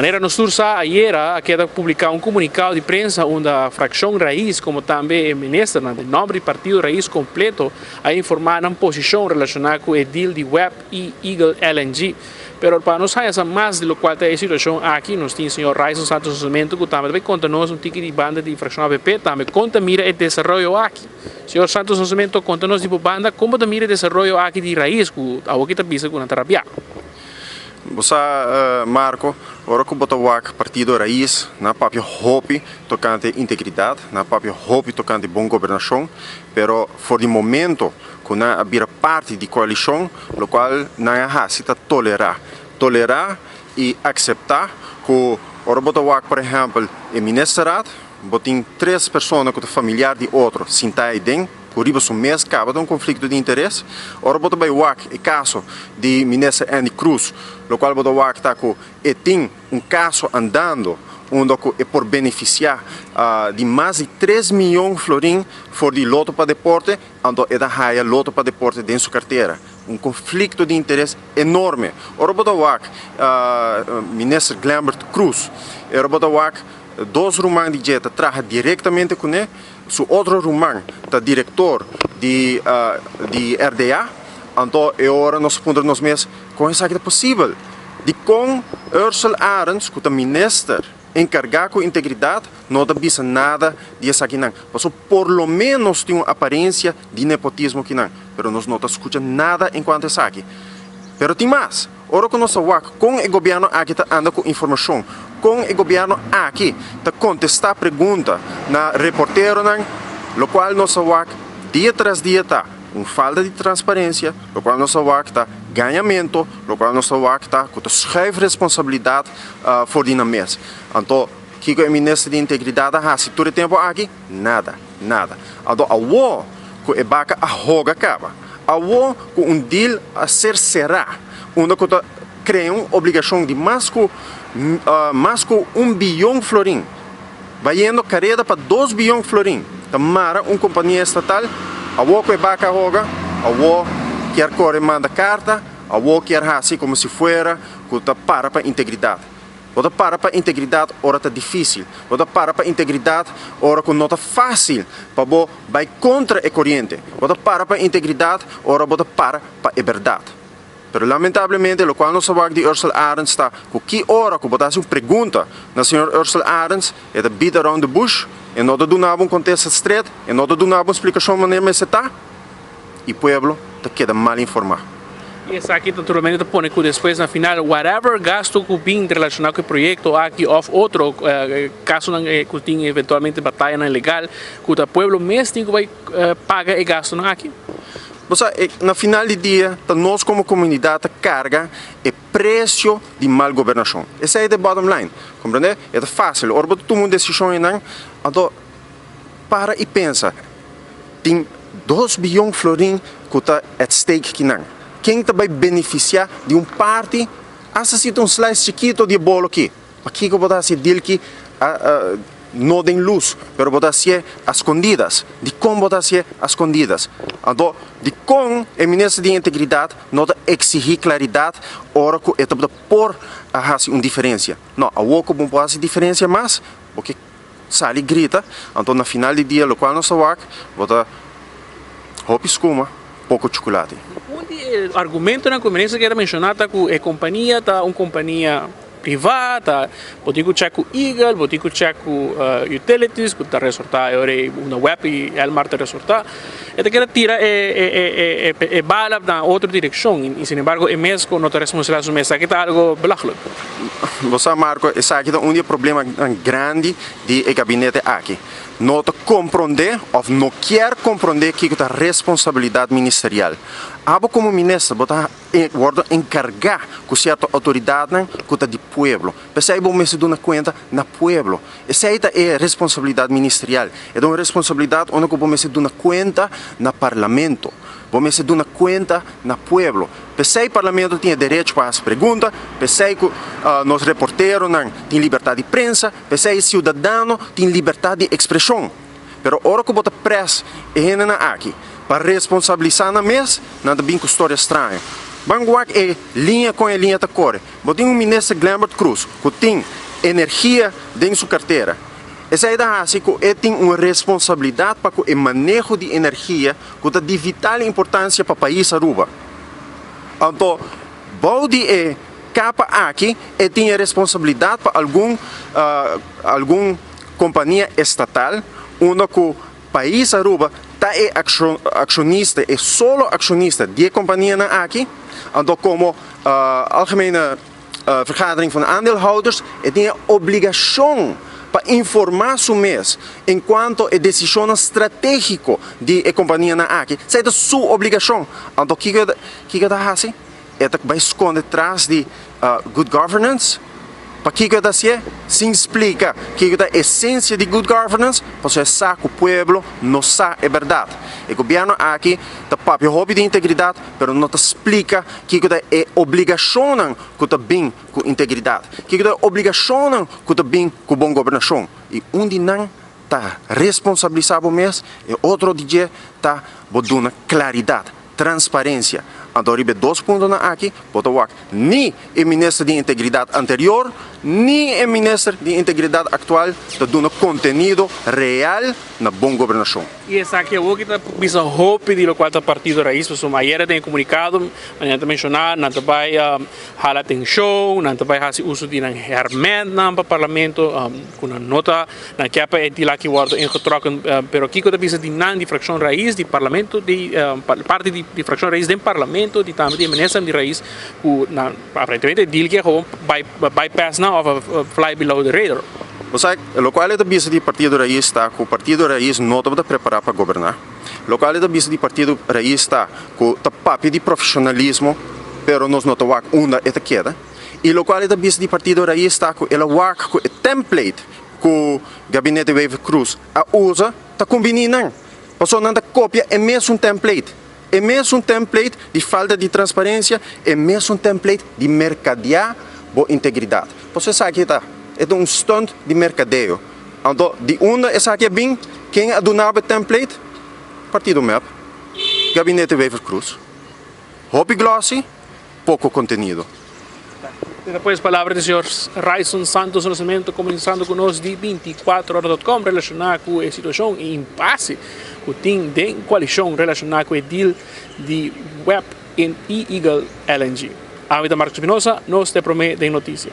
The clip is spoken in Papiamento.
Manera nos tur sa, ayera a keda publica un comunicado di prensa unda fraccion Raiz como tambe e ministernan den nomber di partido Raiz completo a informa nan posicion relaciona cu e deal di web y Eagle LNG. Pero pa nos haya sa mas di locual ta e situacion aki, nos tin señor Ryson Santos Nascimento cu tambe ta bay conta nos un tiki di banda di fraccion avp tambe con ta mira e desaroyo aki. Señor Santos Nascimento, conta nos di bo banda con bo ta mira e desaroyo aki di Raiz cu awoki ta bisa cu nan ta rabia. Bo sa Marco, ora ku bo ta wak partido Raiz nan a papia hopi tokante integridat, nan a papia hopi tokante bon gobernashon, pero for di momento ku nan a bira parti di koalishon lokual nan a hasi ta tolerá, tolerá i akseptá ku ora bo ta wak por ehèmpel e ministerraad bo tin tres persona ku ta familiar di otro sintá aiden. Ku riba su mes kaba ta un konflikto di interes. Ora bo ta bai wak e kaso di Minister Endy Croes, lokual bo ta wak ta ku e tin un kaso andando unda ku e por benefisiá di mas di tres miyon florin for di Loto pa Deporte, anto e ta haya Loto pa Deporte den su kartera. Un konflikto di interes enorme. Ora bo ta wak Minister Glenbert Croes, ora bo ta wak dos ruman di dje ta traha direktamente kuné, Su otro ruman ta director di di RDA. Anto e ora nos a puntra nos mes con esaki ta posibel. Dicon Ursell Arends cu ta minister encarga cu integridad no ta bisa nada di esakinan. Pasobra por lo menos tin un aparencia di nepotismo kinan, pero nos no ta scucha nada en cuanto esaki. Pero tin mas. Ora ku nos a wak kon e gobièrnu aki ta anda ku informashon, kon e gobièrnu aki ta kontestá pregunta na reporteronan, lokual nos a wak dia tras dia ta un falta di transparensia, lokual nos a wak ta gañamentu, lokual nos a wak ta ku ta schuif responsabilidat for di nan mes. Anto, kiko e minister di integridat a hasi tur e tempu aki? Nada, nada. Anto awor ku e baka a hoga kaba, awor ku un deal a ser será unda ku ta krea un obligashon di mas ku mas ku un biyon florin, bayendo kareda pa dos biyon florin, ta mara un kompania estatal, awor ku e baka a hoga, awor kier kore manda karta, awor kier hasi komo si fuera ku ta para pa integridat. Bo ta para pa integridat ora ta difísil. Bo ta para pa integridat ora ku no ta fásil pa bo bai kontra e koriente. Bo ta para pa integridat ora bo ta para pa e bèrdat. Pero lamentablemente lokual nos a wak di Ursell Arends ta ku ki ora ku bo ta hasi un pregunta na señor Ursell Arends e ta beat around the bush, e no ta duna bo un kontesta stret, e no ta duna bo un splikashon manera mester ta. y pueblo ta keda mal informa. Y esaki naturalmente ta pone cu despues na final whatever gasto cu bin relaciona cu e proyecto aki of otro casonan cu tin eventualmente batayanan legal cu ta pueblo mes tin cu bay paga e gastonan aki. Bo sa na final di dia ta nos como comunidad ta carga e precio di mal gobernacion. Esey ta e bottom line. Comprende? E ta facil ora bo ta tuma un decision eynan anto para y pensa. Tin dos biyon florin ku ta at stake kinan. Ken ta bai benefisiá di un parti, asta si ta un slice chikito di e bolo aki? Pakiko bo ta hasi e deal ki no den lus, pero bo ta hasié a skondidas? Dikon bo ta hasié a skondidas? Anto, dikon e minister di integridat no ta eksihí klaridat ora ku e tabata por a hasi un diferensia? No, awor ku bo por hasi diferensia mas, bo ke. Sali grita, anto na final di dia lokual nos ta wak, bo ta hopi skuma, poko chukulati. Un di e argumentonan ku e minister kier a menshoná ta ku e kompania ta un kompania privá, ta bo tin ku chèk ku Eagle, bo tin ku chèk ku Utilities ku ta resortá e ora ei unda web i Elmar ta resortá. E ta keda tira e bala na otro direkshon i sin embargo e mes ku no ta responsabilisá su mes. Esaki ta algo belagelijk. Bo sa Marco, esaki ta un di e problemanan grandi di e gabinete aki. No ta komprondé òf no kier komprondé kiko ta responsabilidat ministerial. Abo komo minister bo ta wordo enkargá ku sierto outoridatnan ku ta di pueblo. P'esei bo mester duna kuenta na pueblo. Esei ta e responsabilidat ministerial. E ta un responsabilidat unda ku bo mester duna kuenta na parlamento. Bo mester duna kuenta na pueblo. P'esei parlamento tin e derecho pa hasi pregunta, p'esei ku nos reporteronan tin libertat di prensa, p'esei e siudadano tin libertat di ekspreshon. Pero ora ku bo ta près e hendenan aki pa responsabilisá nan mes, nan ta bin ku storia straño. Ban wak e liña kon e liña ta kore. Bo tin un minister Glenbert Croes ku tin energia den su kartera. Esei ta hasi ku e tin un responsabilidat pa ku e maneho di energia ku ta di vital importansia pa pais Aruba. Anto bou di e kapa aki e tin e responsabilidat pa algun algun kompania estatal unda ku Pais Aruba ta e accionista, e solo accionista di e companianan aki, anto como Algemene Vergadering van Aandeelhouders e tin e obligacion pa informa su mes en cuanto e decisionnan strategico di e companianan aki, esei ta su obligacion. Anto kico e ta haci? E ta bai sconde tras di good governance? Pakiko e ta hasié? Sin splika kiko ta esensia di good governance, pasobra e sa ku pueblo no sa e bèrdat. E gobièrnu aki ta papia hopi di integridat, pero no ta splika kiko ta e obligashonnan ku ta bin ku integridat, kiko ta e obligashonnan ku ta bin ku bon gobernashon. I un di nan ta responsabilisá bo mes, e otro di dje ta bo duna klaridat. Transparencia. Anto riba e dos puntonan aki bo ta wak ni e minister di integridad anterior ni e minister di integridad actual ta duna contenido real na bon gobernacion. Y esaki awor ki ta bisa hopi di locual ta Partido Raiz pasobra ayer den e comunicado nan ta menciona nan ta bay hala atencion, nan ta bay haci uso di nan hermentnan pa Parlamento cu nan no ta Nan kier pa e deal aki wordo ingetrokken, pero kiko ta bisa di nan di fraccion Raiz di parlamento di parti di fraccion Raiz den parlamento di tambe di e ministernan di Raiz cu nan aparentemente e deal kier gewoon bypass nan of fly below the radar. Bo sa, locual e ta bisa di partido Raiz ta cu partido Raiz no tabata prepara pa goberna. Locual e ta bisa di partido Raiz ta cu ta papia di profesionalismo pero nos no ta wak unda e ta keda. Y locual e ta bisa di partido Raiz ta cu el a wak cu e template cu Gabinete Wever-Croes a usa ta cumbini nan, pasobra nan ta copia e mesun template, e mesun template di falta di transparencia, e mesun template di mercadea bo integridad. Pasobra esaki ta, e ta un stunt di mercadeo. Anto di unda esaki a bin? Ken a duna bo e template? Partido mep, Gabinete Wever-Croes. Hopi glossy, poco contenido. Esta pues palabra di señor Ryson Santos Nascimento comenzando cu nos di 24ora.com relaciona cu e situacion y impasse cu tin den coalicion relaciona cu e deal di web y Eagle LNG. Ami ta Marcos Espinosa, nos te prome den noticia.